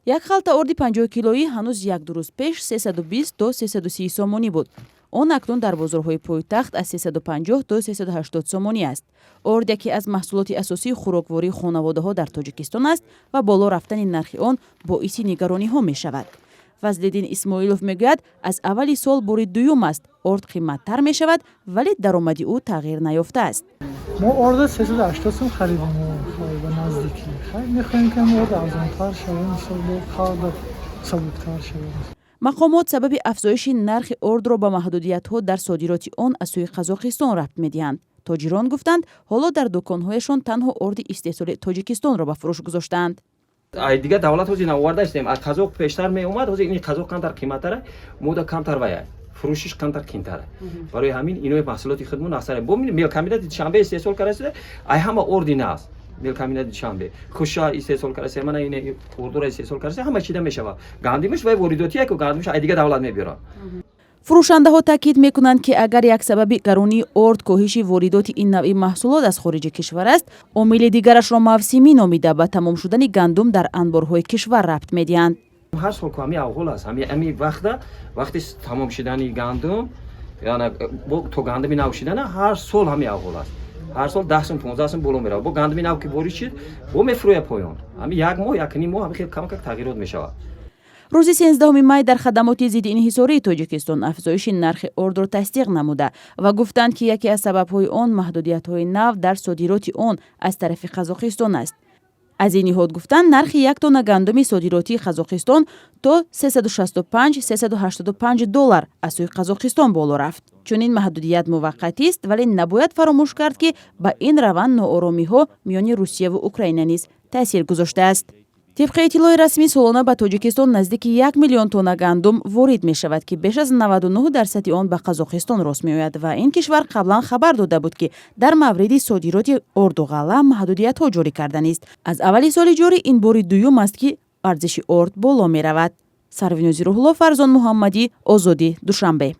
Як халта орди 50 килоӣ ҳанӯз як-ду рӯз пеш 320 то 330 сомонӣ буд. Он акнун дар бозорҳои пойтахт аз 350 то 380 сомонӣ аст. Орд яке аз маҳсулоти асосии хӯроквории хонаводаҳо дар Тоҷикистон аст ва боло рафтани нархи он боиси нигарониҳо мешавад. Фазлиддин Исмоилов мегӯяд, аз аввали сол бори дуюм аст, орд қиматтар мешавад, вале даромади ӯ тағйир наёфтааст. Мо орда 380 сум харидем ба наздикӣ. Мехоҳем, ки орд арзонтар шавад, мисол, бо халқ сабуктар шавад. Мақомот сабаби афзоиши нархи ордро ба маҳдудиятҳо дар содироти он аз сӯи Қазоқистон рабт медиҳанд. Тоҷирон гуфтанд, ҳоло дар дуконҳояшон танҳо орди истеҳсоли Тоҷикистонро ба фурӯш гузоштаанд. Ай дигар давлат ҳозир навоварда истем. Аз қазоқ пештар меомад, ҳозир ин қазоқ камтар қиматтара, мода камтар вая фурӯшиш камтар қимтара. Барои ҳамин инои маҳсулоти худмон аксар бо мелкомбинати Душанбе истеҳсол карда, ай ҳама орди нағз мелкомбинати Душанбе хуша истеҳсол карда, мана ин ордура истеҳсол карда, ҳама чида мешавад. Гандимиш вай воридотия ку, гандимиш ай дигар давлат мебиёрад. Фурӯшандаҳо таъкид мекунанд, ки агар як сабаби гаронии орд коҳиши воридоти ин навъи маҳсулот аз хориҷи кишвар аст, омили дигарашро мавсимӣ номида, ба тамом шудани гандум дар анборҳои кишвар рабт медиҳанд. Ҳар сол ку ҳами авҳол аст. Ҳами вақта, вақти тамом шудани гандум, яъне то гандуми нав шидана, ҳар сол ҳами авҳол аст. Ҳар сол 10 сум, 15 сум боло меравад. Бо гандуми нав ки ворид шид, бо мефурӯя поён. Ҳами як моҳ, якним моҳ ҳами хел камакак тағйирот мешавад. Рӯзи 13 май дар хадамоти зидди инҳисории Тоҷикистон афзоиши нархи ордро тасдиқ намуда ва гуфтанд, ки яке аз сабабҳои он маҳдудиятҳои нав дар содироти он аз тарафи Қазоқистон аст. Аз ин ниҳод гуфтанд, нархи як тонна гандуми содиротии Қазоқистон то 365-385 доллар аз сӯи Қазоқистон боло рафт. Чунин маҳдудият муваққатист, вале набояд фаромӯш кард, ки ба ин раванд нооромиҳо миёни Русияву Украина низ таъсир гузоштааст. Тибқи иттилои расмӣ, солона ба Тоҷикистон наздики 1 миллион тонна гандум ворид мешавад, ки беш аз 99 дарсади он ба Қазоқистон рост меояд ва ин кишвар қаблан хабар дода буд, ки дар мавриди содироти орду ғалла маҳдудиятҳо ҷорӣ карданист. Аз аввали соли ҷорӣ ин бори дуюм аст, ки арзиши орд боло меравад. Сарвинози Рӯҳулло, Фарзон Муҳаммадӣ, Озодӣ, Душанбе.